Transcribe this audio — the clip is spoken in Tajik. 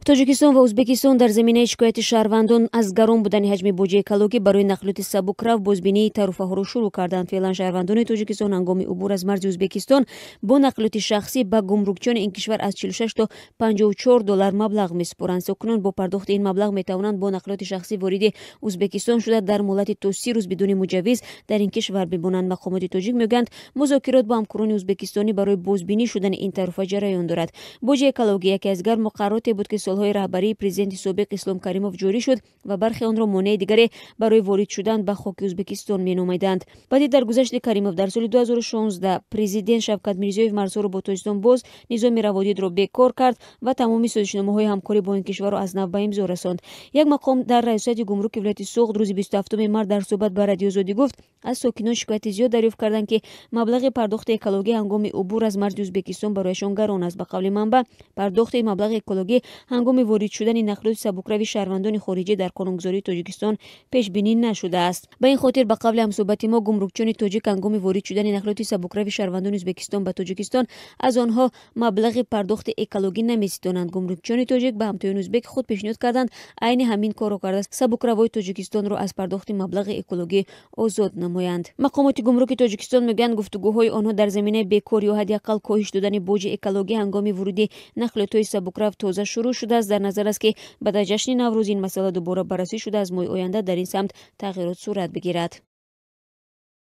Тоҷикистон ва Ӯзбекистон дар заминаи шикояти шаҳрвандон аз гарон будани ҳаҷми боҷи экологӣ барои нақлиёти сабукрав бозбинии таруфаҳоро шурӯъ карданд. Феълан шаҳрвандони Тоҷикистон ҳангоми убур аз марзи Ӯзбекистон бо нақлиёти шахсӣ ба гумрукчиёни ин кишвар аз 46 то 54 доллар маблағ месупоранд. Сокинон бо пардохти ин маблағ метавонанд бо нақлиёти шахсӣ вориди Ӯзбекистон шуда, дар муҳлати то 30 рӯз бидуни муҷаввиз дар ин кишвар бимонанд. Мақомоти тоҷик мегӯянд, музокирот бо ҳамкорони ӯзбекистонӣ барои бозбинӣ шудани ин таруфа ҷараён дорад. Боҷи экологӣ яке аз дигар муқаррароте буд, ки солҳои раҳбарии президенти собиқ Ислом Каримов ҷорӣ шуд ва бархе онро монеаи дигаре барои ворид шудан ба хоки Ӯзбекистон меномиданд. Баъди даргузашти Каримов дар соли 2016 президент Шавкат Мирзиёев марзҳоро бо Тоҷикистон боз, низоми раводидро бекор кард ва тамоми созишномаҳои ҳамкорӣ бо ин кишварро аз нав ба имзо расонд. Як мақом дар раёсати гумруки вилояти Суғд рӯзи 27 март дар суҳбат ба Радиои Озодӣ гуфт, аз сокинон шикояти зиёд дарёфт карданд, ки маблағи пардохти экологӣ ҳангоми убур аз марзи Ӯзбекистон барояшон гарон аст. Ба қавли манбаъ, пардохти маблағи экологӣ ҳангоми ворид шудани нақлиёти сабукрави шаҳрвандони хориҷӣ дар қонунгузории Тоҷикистон пешбинӣ нашудааст. Ба ин хотир, ба қавли ҳамсӯҳбати мо, гумрукчиёни тоҷик ҳангоми ворид шудани нақлиёти сабукрави шаҳрвандони Ӯзбекистон ба Тоҷикистон аз онҳо маблағи пардохти экологӣ намеситонанд. Гумрукчиёни тоҷик ба ҳамтоёни ӯзбеки худ пешниҳод карданд, айни ҳамин корро карда, сабукравои Тоҷикистонро аз пардохти маблағи экологӣ озод намоянд. Мақомоти гумруки Тоҷикистон мегӯянд, гуфтугӯҳои онҳо дар заминаи бекор ё ҳадди ақал коҳиш додани боҷи экологӣ ҳангоми вуруди нақлиётҳои сабукрав тоза шурӯъ шудааст. Дар назар аст, ки баъд аз ҷашни Наврӯз ин масъала дубора баррасӣ шуда, аз моҳи оянда дар ин самт тағйирот сурат бигирад.